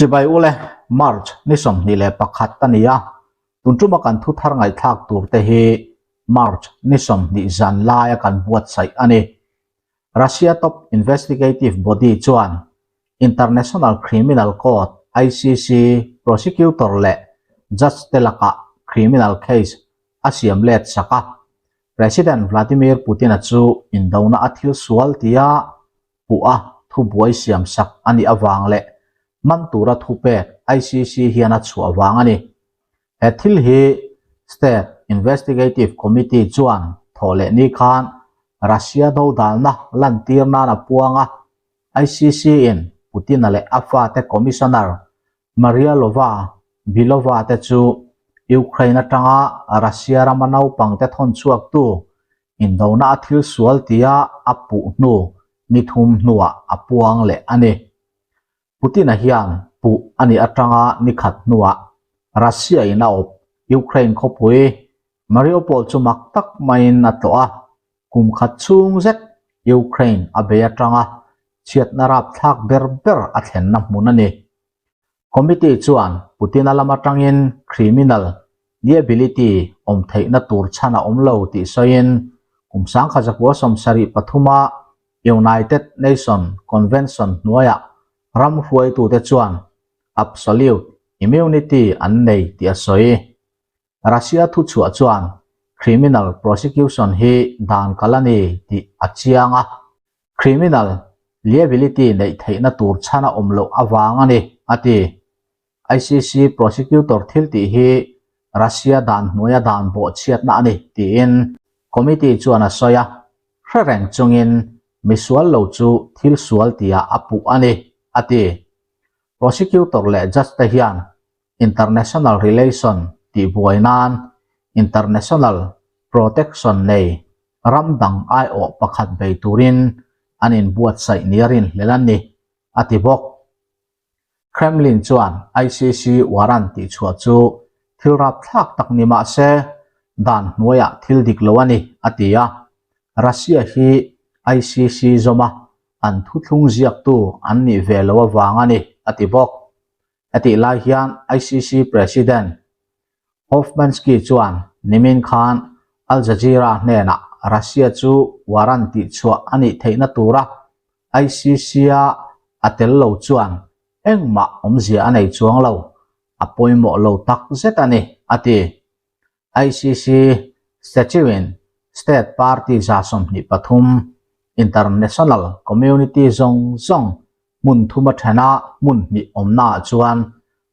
Chibai ule, March ni 21 a ni a, tun tuma kan thu thar ngaihthlak tur te hi March ni 20 zan laia kan buatsaih a ni. Russia top investigative body chuan International Criminal Court, ICC, prosecutor leh judge te lakah criminal case a siam let sak a, President Vladimir Putin-a chu indona a thil sual tia puh a thubuai siam sak a nih avang leh man tura thupek ICC hian a chhuah vang a ni. He thil hi State Investigative Committee chuan thawh leh ni khan Russia dodalna lantir nan a puang a, ICC in Putin-a leh a fate Commissioner Maria Lova Belova te chu Ukraine atanga Russia rama naupangte thawn chhuaktu indona a thil sual tia a puh hnu ni thum hnuah a puang leh a ni. Putin-a hian puh a nih atanga ni khat hnuah Russia-in a awp Ukraine khawpui Mariupol chu mak tak maiin a tlawh a, kum khat chhung zet Ukraine a bei atanga chhiatna rapthlak ber ber a thlenna hmun a ni. Committee chuan Putin-a lam atangin criminal liability awm theihna tur chhan a awm lo tih sawiin kum sangkha zakua 73 a United Nation Convention hnuaiah ram hruaitute chuan absolute immunity an nei tih a sawi. Russia thuchhuah chuan criminal prosecution hi dan kal a ni tih a chiang a, criminal liability neih theihna tur chhan a awm loh avang a ni, a ti. ICC prosecutor thil tih hi Russia dan hnuaia dan bawhchhiatna a ni tiin committee chuan a sawi a, hre reng chungin misual lo chu thil sual tihah a puh a ni, a ti. Prosecutor leh judge te hian international relation tih buai nan international protection nei ram dang aiawh pakhat bei turin an inbuatsaih nia rinhlel a ni, a ti bawk. Kremlin chuan ICC warrant tihchhuah chu thil rapthlak tak ni mah se dan hnuaiah thil dik lo a ni, a ti a. Russia hi ICC zawma an thuthlung ziaktu an nih ve lo avang a ni, a ti bawk. Hetih lai hian ICC President Hofmanski chuan nimin khan Al Jazeera hnenah Russia chu warrant tihchhuah a nih theihna tura ICC-a a tel lo chuan engmah awmzia a nei chuang lo, a pawimawh lo tak zet a ni, a ti. ICC statue-in state party 23, international community zawng zawng hmun thuma thena hmun hnih awmnaah chuan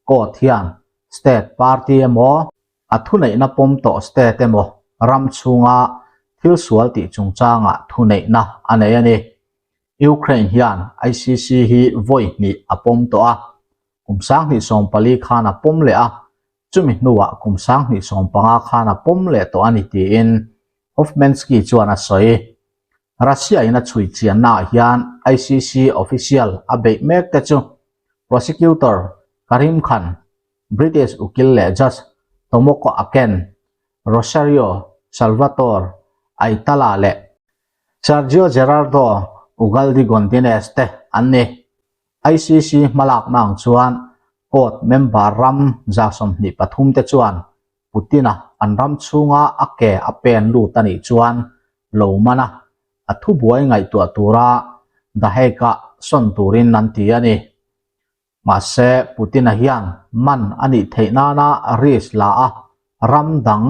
court hian state party emaw, a thuneihna pawm tawh state emaw ram chhunga thil sual tih chungchangah thuneihna a nei a ni. Ukraine hian ICC hi vawi hnih a pawm tawh a, kum 2014 khan a pawm leh a, chumi hnuah kum 2015 khan a pawm leh tawh a ni tiin Hofmanski chuan a sawi. Russia-in a chhui chiannaah hian ICC official a beih mek te chu Prosecutor Karim Khan, British ukil leh Judge Tomoko Aken, Rosario Salvatore Aitala leh Sergio Gerardo Ugalde Godinez te an ni. ICC hmalakna ang chuan court member ram 23 te chuan Putin-a an ram chhunga a ke a pen lut a nih chuan lo man a, a thubuai ngaihtuah tura The Hague-ah sawn turin an ti a ni. Mahse, Putin-a hian man a nih theih nana risk la a, ram dang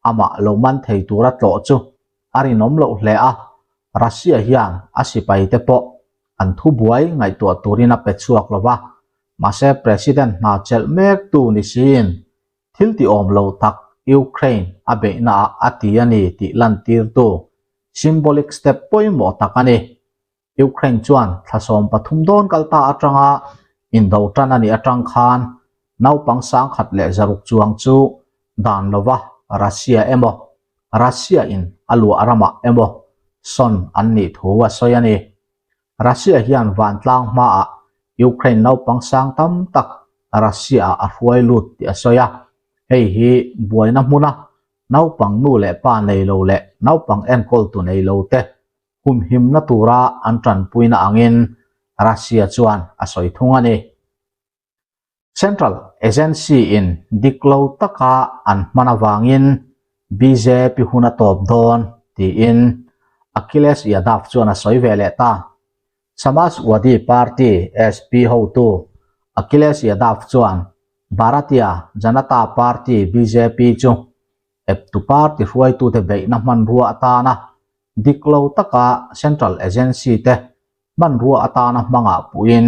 amah lo man thei tura tlawh chu a rinawm loh hle a, Russia hian a sipaite pawh an thubuai ngaihtuah turin a pe chhuak lo va, mahse President hna chelh mektu ni siin Thil ti awm lo tak Ukraine a beihnaah a ti a ni tih lantirtu symbolic step pawimawh tak a ni. Ukraine chuan thla 13 dawn kal ta atanga indo tan a nih atang khan naupang 1100 chuang chu dan lova Russia emaw Russia in a luah ramah emaw sawn an nih thu a sawi a ni. Russia hian vantlang hmaah Ukraine naupang sang tam tak Russia-ah a hruai lut tih a sawi a, hei hi buaina hmuna naupang nu leh pa nei lo leh naupang enkawltu nei lo te humhimna tura an tanpuina angin Russia chuan a sawi thung a ni. Central Agency in dik lo taka an hman avangin bjp hun a tawp dawn tiin Akhilesh Yadav chuan a sawi ve leh ta. Samajwadi Party, SP, hotu Akhilesh Yadav chuan Bharatiya Janata Party, bjp, chu eptu party hruaitute beihna hmanrua atana dik lo taka Central Agency te hmanrua atana hmangah puhin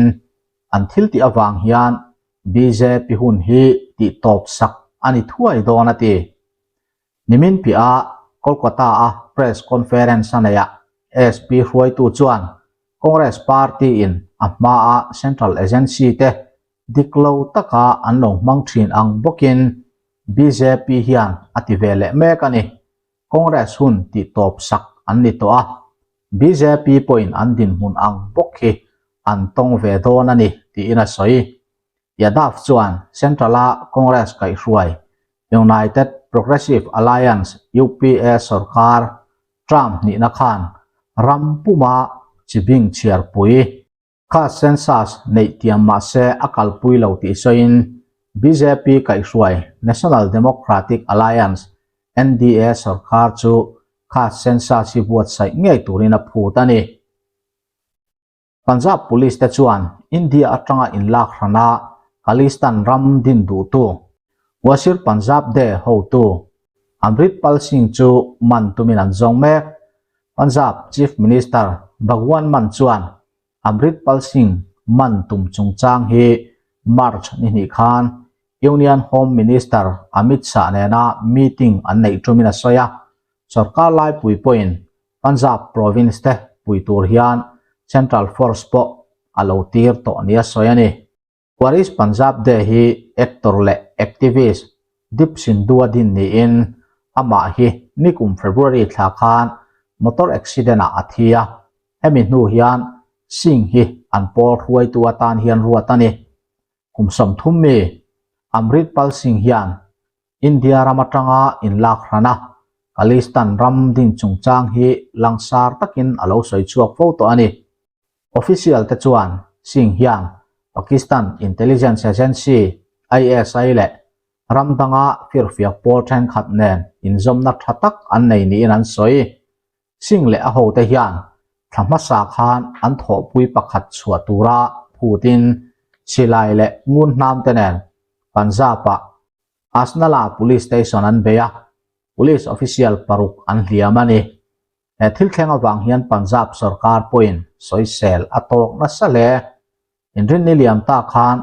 an thil tih avang hian bjp hun hi tih tawp sak a ni thuai dawn a ti. Nimin piah Kolkata-a press conference a neihah SP hruaitu chuan Congress party-in a hmaa central agency te dik lo taka an lo hmang thin ang bawkin bjp hian a ti ve leh mek a ni. Congress hun tih tawp sak an ni tawh a, bjp pawhin an dinhmun ang bawk hi an tawng ve dawn a ni tiin a sawi. Yadav chuan Central-a Congress kaihhruai United Progressive Alliance, UPA, sorkar term hnihna khan ram puma chibing chhiarpui Kha census neih tiam mahse a kalpui lo tih sawiin bjp kaihhruai National Democratic Alliance, NDA, sorkar chu kha census hi buatsaih ngei turin a phut a ni. Punjab Police te chuan India atanga inlak hrana Khalistan ram din duhtu Wasir Punjab Day hotu Amritpal Singh chu man tumin an zawng mek. Punjab Chief Minister Bhagwant Mann chuan Amritpal Singh man tum chungchang hi March ni hnih khan Union Home Minister Amit Shah nena meeting an neih tumin a sawi a, sorkar laipui pawhin Punjab province te pui tur hian Central Force pawh a lo tir tawh nia sawi a ni. Waris Punjab Day hi actor leh activist Deep Sindhu a din niin amah hi nikum February thla khan motor accident ah a thi a, hemi hnu hian Singh hi an pawl hruaitu atan hian ruat a ni. Kum 30 mi Amritpal Singh hian India ram atanga inlak hran a, Khalistan ram din chungchang hi langsar takin a lo sawi chhuak fo tawh a ni. Official te chuan Singh hian Pakistan Intelligence Agency, ISI, leh ram danga firfiak pawl thenkhat nen inzawmna tha tak an nei niin an sawi. Singh leh a hote hian thla hmasa khan an thawhpui pakhat chhuah tura phutin silai leh ngun hnam te nen Punjab-ah Asnala Police Station an bei a, Police official paruk an hliam a ni. He thil thleng avang hian Punjab sorkar pawhin sawisel a tawk nasa hle. Inrinni liam ta khan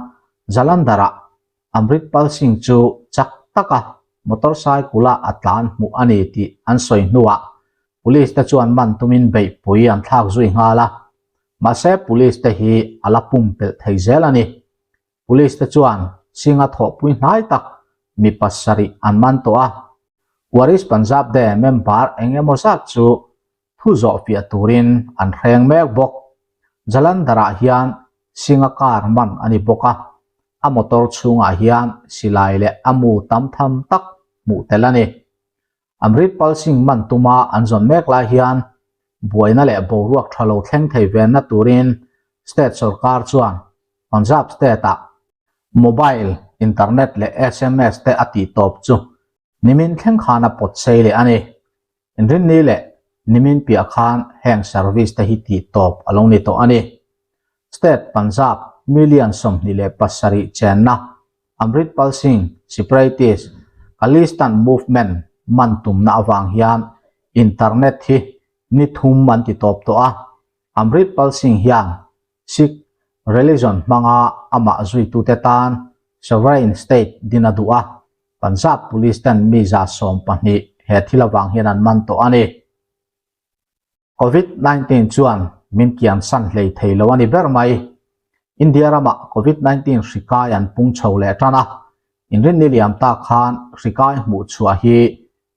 Jalandhar-ah Amritpal Singh chu chak taka motorcycle-a a tlan hmuh a ni tih an sawi hnuah Police te chuan man tumin beihpui an thlak zui nghal a. Mahse Police te hi a la pumpelh thei zel a ni. Police te chuan Singh-a thawhpui hnai tak mi pasarih an man tawh a. Waris Punjab Day member eng emaw zat chu thu zawh fiah turin an hreng mek bawk. Jalandhar-ah hian Singh-a car man a ni bawk a, a motor chhungah hian silai leh a mu tam tham tak hmuh tel a ni. Amritpal Singh man tuma an zawn mek lai hian buaina leh boruak tha lo thleng thei venna turin state sorkar chuan Punjab state-ah mobile, internet leh sms te a tihtawp chu nimin thleng khan a pawt sei leh a ni. Inrinni leh nimin piah khan heng service te hi tihtawp a lo ni tawh a ni. State Punjab million 27 chenna Amritpal Singh Separatist Khalistan Movement man tumna avang hian internet hi ni thum an ti tawp tawh a. Amritpal Singh hian Sikh religion hmanga amah zuitute tan sovereign state din a duh a, Punjab Police ten mi 12 he thil avang hian an man tawh a ni. Covid 19 chuan min kian san hlei thei lo a ni ber mai. India ramah Covid 19 hri kai an pung chho leh tan a, inrinni liam tak khan hri kai hmuh chhuah hi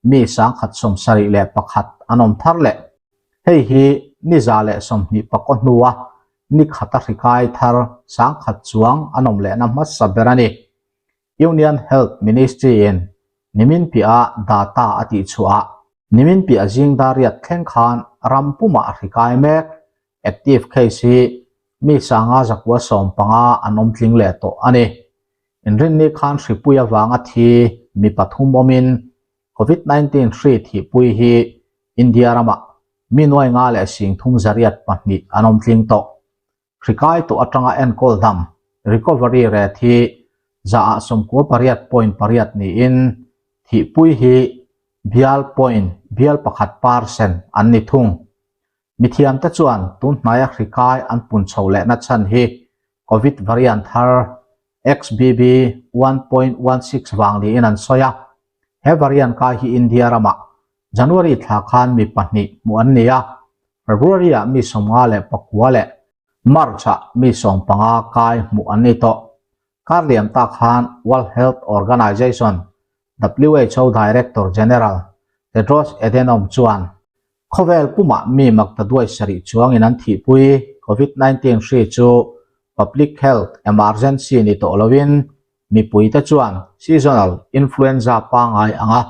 mi 171 an awm thar leh. Hei hi ni 120 hnua ni khata hri kai thar 1,000 chuang an awm lehna hmasa ber a ni. Union Health Ministry in nimin piah data a tih chhuah nimin piah zing dariat thleng khan ram pumah hri kai mek active case hi mi 595 an awm tling leh tawh a ni. Inrinni khan hripui avanga thi mi pathum awmin Covid 19 hri thihpui hi India ramah mi nuai nga leh sing thum zariat pahnih an awm tling tawh. Hri kai tawh atanga enkawl dam, recovery rate, hi zaah 98.8 niin thihpui hi bial point bial pakhat percent an ni thung. Mithiamte chuan tun hnaia hri kai an pun chho lehna chhan hi Covid variant thar XBB 1.16 vang niin an sawi a. He variant kai hi India ramah January thla khan mi pahnih hmuh an ni a, February-ah mi 59 leh March-ah mi 15 kai hmuh an ni tawh. Kar liam ta khan World Health Organization, WHO, Director General Tedros Adhanom chuan khawvel pumah mi maktaduai sarih chuangin an thihpui Covid 19 hri chu public health emergency ni tawh loin mipuite chuan seasonal influenza pangngai anga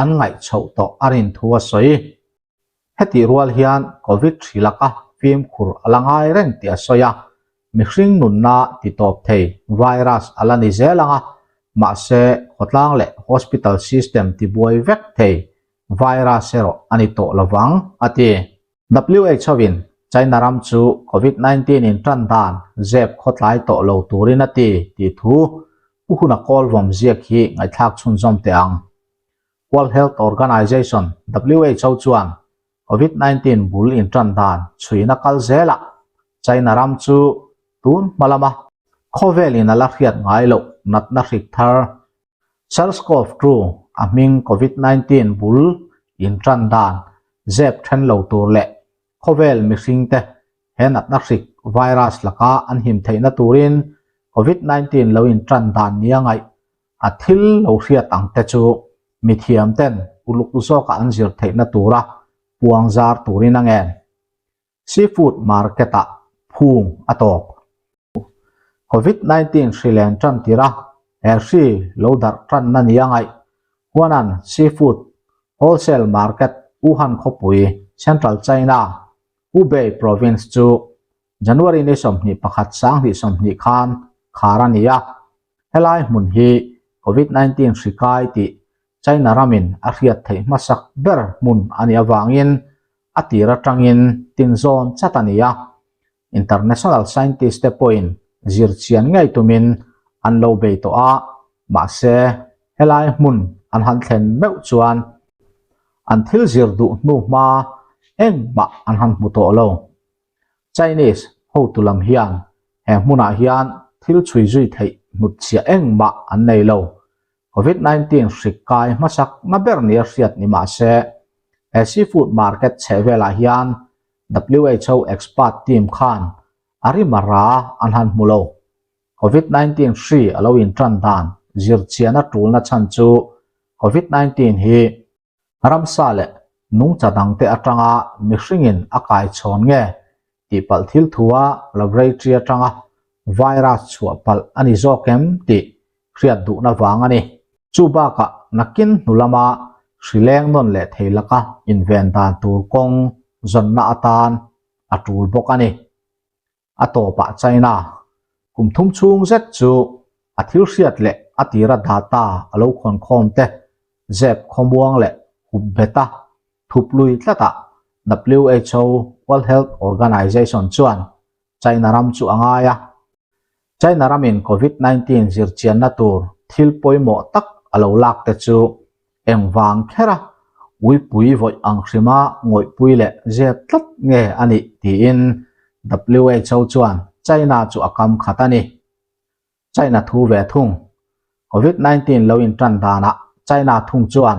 an ngaih chhoh tawh a rin thu a sawi. Hetih rual hian Covid hri laka fimkhur a la ngai reng tih a sawi a, mihring nunna ti tawp thei virus a la ni zel ang a, mahse khawtlang leh hospital system ti buai vek thei virus erawh a ni tawh lo vang, a ti. WHO-in China ram chu Covid 19 in tan dan zep khawtlai tawh lo turin a ti tih thu Pu Huna Kawlvawm ziak hi ngaihthlak chhunzawm teh ang. World Health Organization, WHO, chuan Covid 19 bul intan dan chhuina kal zelah China ram chu tun hma lama khawvelin a la hriat ngai loh natna hrik thar SARS-CoV-2 a hming Covid 19 bul intan dan zep then lo tur leh khawvel mihringte he natna hrik virus laka an him theihna turin Covid 19 lo intan dan nia ngaih A thil lo hriat ang te chu mithiam ten uluk zawka an zir theihna tura puang zar turin a ngen. Seafood market ah phung a tawp. Covid 19 hri len tan tirh a, he hri lo darh tanna nia ngaih Huanan Seafood Wholesale Market Wuhan khawpui, Central China, Hubei Province chu January ni 21 2020 khan khar a ni a, helai hmun hi Covid 19 hri kai tih China ramin a hriat theih hmasak ber hmun a nih avangin a tir atangin tinzawn chat a ni a, international scientist te pawhin zir chian ngei tumin an lo bei tawh a, mahse helai hmun an han thlen meuh chuan an thil zir duh hnu hma engmah an han hmu tawh lo. Chinese hotu lam hian he hmunah hian thil chhui zui theih hnutchhiah engmah an nei lo. Covid 19 hrik kai hmasak na ber nia hriat ni mah se, he seafood market chheh velah hian WHO expert team khan a rim a ra an han hmu lo. Covid 19 hri a lo intan dan zirchian a tulna chhan chu Covid 19 hi Ramsa leh nungcha dangte atanga mihringin a kaichhawn nge tih palh thil thua laboratory atanga virus chhuah palh a ni zawk em tih hriat duhna vang a ni. Chu bakah nakin hnu lama hri leng nawn leh thei laka inven dan tur kawng zawnna atan a tul bawk a ni. A tawpah China kum thum chhung zet chu a thil hriat leh a tira data a lo khawnkhawm te zep khawmuang leh hup beta thup lui tlatah WHO, World Health Organization, chuan China ram chu a ngai a. China ramin Covid 19 zirchianna tur thil pawimawh tak a lo lak te chu Engvang khera uipui vawih ang hrima ngawihpui leh zep tlat nge a nih tiin WHO chuan China chu a kam khat a ni. China thu ve thung. Covid 19 lo intan danah China thung chuan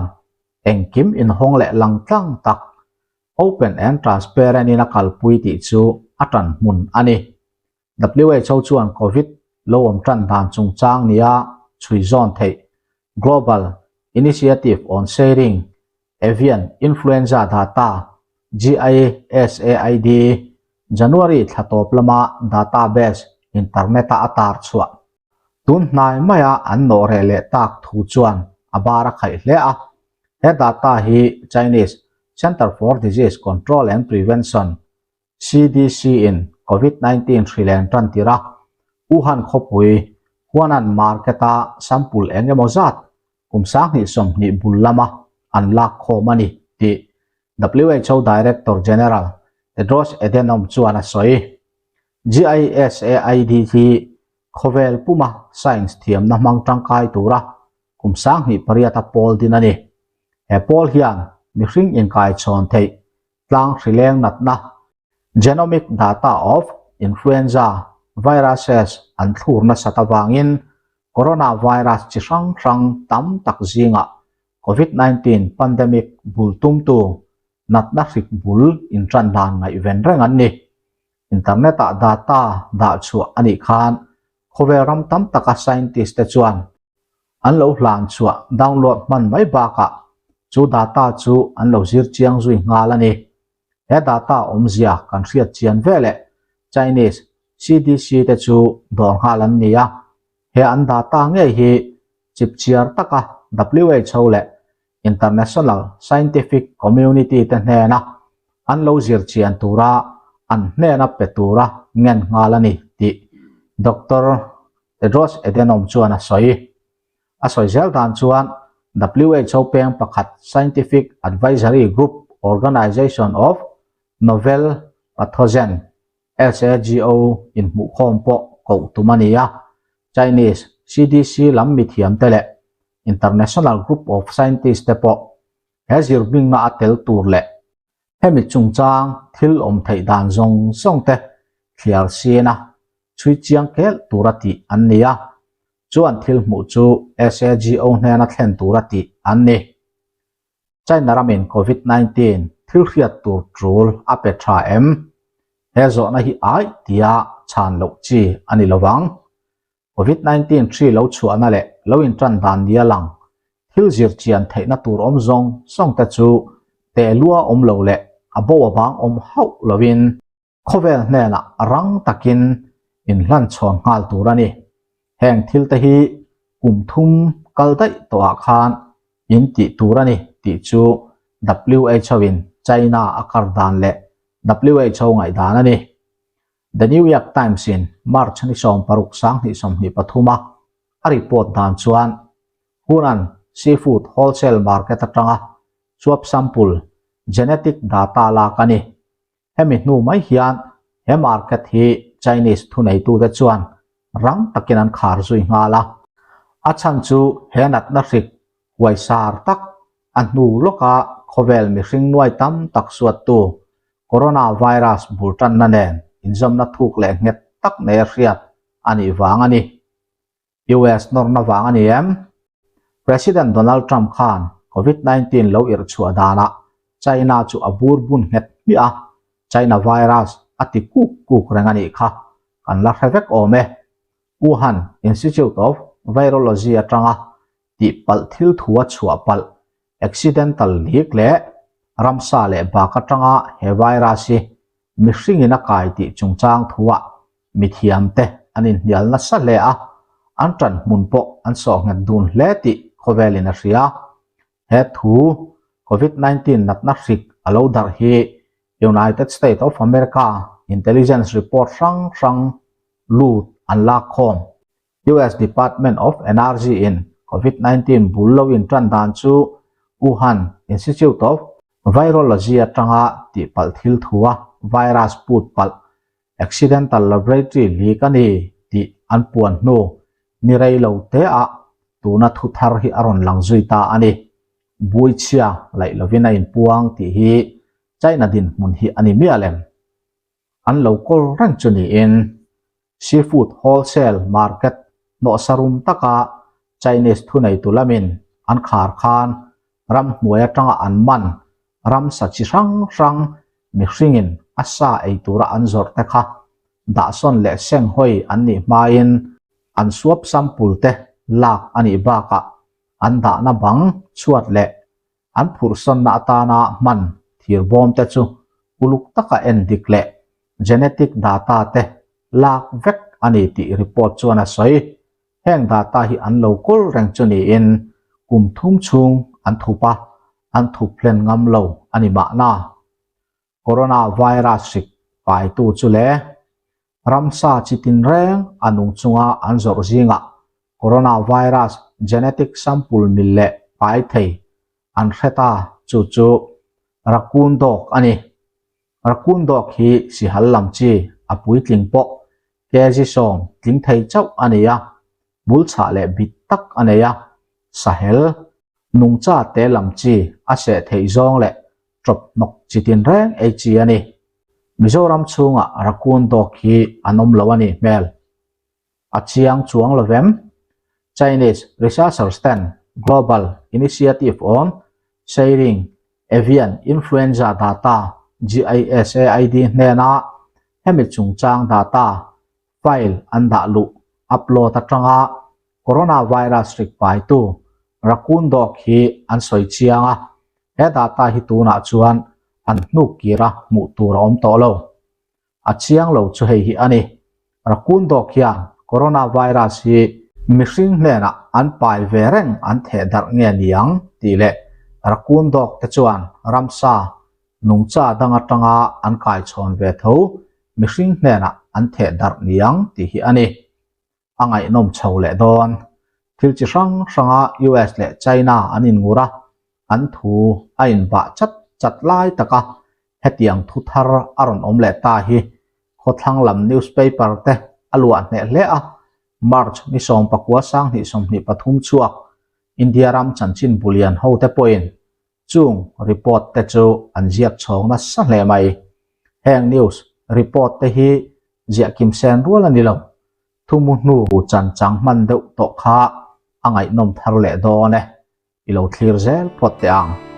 engkim inhawng leh lang tlang tak, open and transparent in a kalpui tih chu a tan hmun a ni. WHO chuan Covid lo awm tan dan chungchang nia chhui zawn theih Global Initiative on Sharing Avian Influenza Data, GISAID, January thla tawp lama database internet-a a tar chhuah tun hnai maia an nawh reh leh tak thu chuan a bar a khaih hle a. He data hi Chinese Center for Disease Control and Prevention CDC in Covid 19 hri len tan tir a, Wuhan khawpui, Huanan market-a sample eng emaw zat kum 2020 bul lama an lak khawm a ni tih WHO Director General Tedros Adhanom chuan a sawi. GISAID hi khawvel puma science thiamna hmang tangkai tura kum 2008 a pawl din a ni. He pawl hian mihring inkaichhawn theih tlang hrileng natna, genomic data of influenza viruses, an thlur nasat avangin coronavirus chi hrang hrang tam tak zingah Covid 19 pandemic bul tumtu natna hrik bul intan dan ngaihven reng an ni. Internet-ah data dah chhuah a nih khan khawvel ram tam taka scientist te chuan an lo hlan chhuah download hman mai bakah chu data chu an lo zir chiang zui nghal a ni. He data awmzia kan hriat chian veleh Chinese CDC te chu dawr nghal an ni a, he an data ngei hi chipchiar taka WHO leh international scientific community te hnena an lo zir chian tura an hnena pe tura ngen nghal a ni tih Doctor Tedros Adhanom chuan a sawi. A sawi zel dan chuan WHO peng pakhat Scientific Advisory Group Organization of Novel Pathogen, SAGO, inhmuhkhawm pawh koh tum a ni a, Chinese CDC lam mithiamte leh International Group of Scientists te pawh he zirbingna a tel tur leh hemi chungchang thil awm theih dan zawng zawng te thliar sina chhui chiang kel tura tih an ni a, chuan thil hmuh chu SAGO hnena thlen tura tih an ni. China ramin Covid 19 thil hriat tur tul a pe tha em? He zawhna hi ai tia chhan loh chi a ni lovang. Covid 19 hri lo chhuahna leh lo intan dan nia lang thil zir chian theihna tur awm zawng zawng te chu tehlua awm lo leh a bo a bang awm hauh lovin khawvel hnenah rang takin inhlan chhawn nghal tur a ni. Heng thil te hi kum thum kal daih tawhah khan in tih tur a ni tih chu WHO in China a kar dan leh WHO ngaihdan a ni. The New York Times in March ni 16 2023 a a report dan chuan Hunan Seafood Wholesale Market atanga swab sample genetic data lak a ni. Hemi hnu mai hian he market hi Chinese thuneitute chuan rang takin an khar zui nghal a. A chhan chu he natna hrik huaisar tak a hnu lawka khawvel mihring nuai tam tak suattu coronavirus bul tanna nen inzawmna thuk leh nghet tak nei a hriat a nih vang a ni. US nawrna vang a ni em? President Donald Trump khan Covid 19 lo irh chhuah danah China chu a bur bun nghet hmiah a, China virus a ti kuk kuk reng a nih kha kan la hre vek awm e. Wuhan Institute of Virology atanga tihpalh thil thu a chhuah palh accidental leak leh ramsa leh bak atanga he virus hi mihringin a kai tih chungchang thuah mithiamte an inhnial nasa hle a, an tan hmun pawh an sawh nghet dun hle tih khawvelin a hria. He thu Covid 19 natna hrik a lo darh hi United States of America intelligence report hrang hrang lut an lak khawm. US Department of Energy in Covid 19 bul lo intan dan chu Wuhan Institute of Virology atanga tihpalh thil thua virus put palh accidental laboratory leak a ni tih an puan hnu ni rei lo te ah tuna thu thar hi a rawn lang zui ta a ni. Buichhia laih lovin a inpuang tih hi China dinhmun hi a ni mial em? An lo kawl reng chu niin seafood wholesale market hnawhsa rum taka Chinese thuneitu lamin an khar khan ramhnuai atanga an man ramsa chi hrang hrang mihringin a sa ei tura an zawrh te kha dahsawn leh seng hawi an nih hmain an swab sample te lak a nih bakah an dahna bang chhuat leh an phurhsawnna atana hman thir bawm te chu uluk taka en dik leh genetic data te lak vek a ni tih report chuan a sawi. Heng data hi an lo kawl reng chu niin kum thum chhung an thup a, an thup hlen ngam lo a ni mahna. Coronavirus hrik paitu chu le ramsa chi tinreng a nung chunga an zawrh zingah. Coronavirus genetic sample mil leh pai thei an hre ta, chu chu Raccoon dog a ni. Raccoon dog hi sihal lam chi a puitling pawh kg 10 tling thei chauh a ni a, bul chhah leh bit tak a nei a, sahel, nungcha te lam chi a seh theih zawng leh ṭawp hnawk chi tinreng ei chi a ni. Mizoram chhungah Raccoon dog hi an awm lo a nih hmel. A chiang chuang lo vem? Chinese researchers ten Global Initiative on Sharing Avian Influenza Data, GISAID, hnena hemi chungchang data file an dah luh, upload, atanga coronavirus hrik paitu raccoon dog hi an sawi chiang a, he data hi tunah chuan an hnuk kira hmuh tur a awm tawh lo. A chiang lo chu hei hi a ni. Raccoon dog hian coronavirus hi mihring hnenah an pai ve reng an theh darh nge niang tih leh raccoon dog te chuan ramsa nungcha dang atanga an kaichhawn ve tho mihring hnenah an theh darh niang tih hi a ni. A ngaihnawm chho leh dawn. Thil chi hrang hranga US leh China an inngur a, an thu a inbah chat chat lai taka hetiang thu thar a rawn awm leh ta hi khawthlang lam newspaper te a luah hneh hle a, March ni 19 2023 chhuak India ram chanchin bulian ho te pawhin chung report te chu an ziak chhawng nasa hle mai. Heng news report te hi ziah kim sen rual a ni lo. Thumu hnu chan chang hman deuh tawh kha a ngaihnawm thar leh dawn e. I lo thlir zel phawt teh ang.